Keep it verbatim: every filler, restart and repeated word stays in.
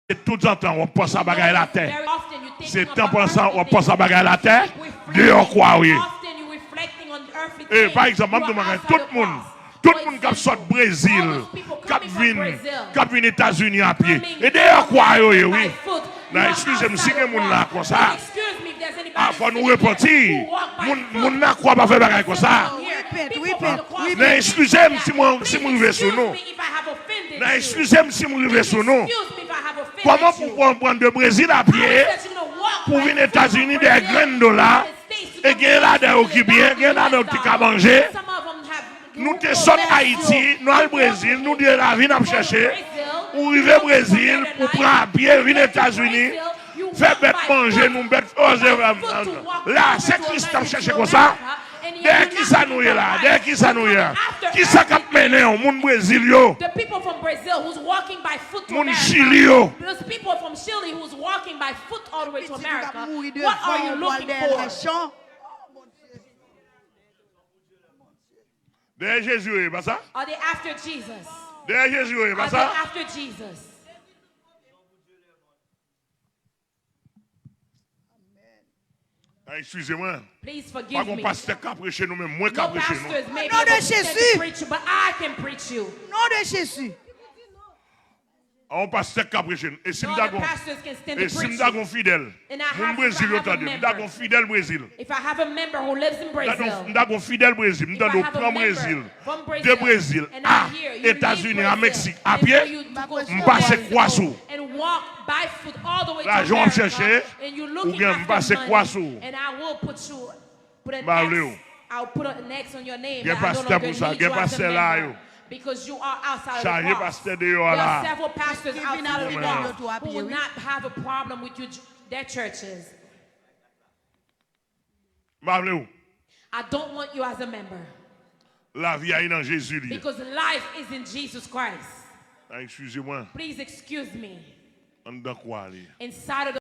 Se toutantan w ap panse a bagay latè. Se tan pansan w ap panse a bagay latè, deyò kwa w ye. E pa egzanp, m ap di w bagay, tout moun, tout moun k ap sot Brezil, k ap vin, k ap vin Etazini a pye, e deyò kwa yo ye, wi. Nan, eskize m si gen moun la konsa. A, fò nou repanti. Moun, moun nan kwa pa fè bagay konsa. Nan, eskize m si mwen, si mwen rive sou nou. Nan, eskize m si mwen rive sou nou. Kòman pou w pran de Brezil a pye pou vin Etazini dèyè grenn dola, e gen ladan yo ki byen, gen ladan yo ki ka manje. Nou te sot Ayiti, nou al Brezil, nou di lavi n ap chèche. Ou rive Brezil, ou pran a pye, vin Etazini, fè bèt manje nou, bèt oze. La, se Kris n ap chèche konsa. Dèyè kisa nou ye la? Dèyè kisa nou ye a? Kisa k ap mennen w, moun Brezil yo? The people from Brazil who's walking by foot to Moun America. Chili yo? Those people from Chile who's walking by foot all the way to America. What are you looking for? Dèyè Jezi yo ye, pa sa? Are they after Jesus? Dèyè Jezi yo ye, pa sa? Are they after Jesus? Ah, eskize mwen. Please forgive me. Pa gon pastè k ka preche nou, men mwen ka preche nou. No pastors may be able to preach you, but I can preach you. Non de Jezi. A yon pastè k ka preche n. E si m ta gon, e si m ta gon fidèl, moun Brezil yo tande m, m ta gon fidèl Brezil. If I have a member who lives in Brazil, m ta gon fidèl Brezil, m tande w pran Brezil, de Brezil a Etazini, a Meksik, a pye, m pase kwa sou ou. Lajan w ap chèche, oubyen m pase kwa sou ou. M pa vle w. Gen pastè pou sa, gen pastè la yo. Chaje pastè deyò a la. M pa vle w. Lavi a li nan Jezi li ye. Ah, eskize mwen. Anndan kwa li ye.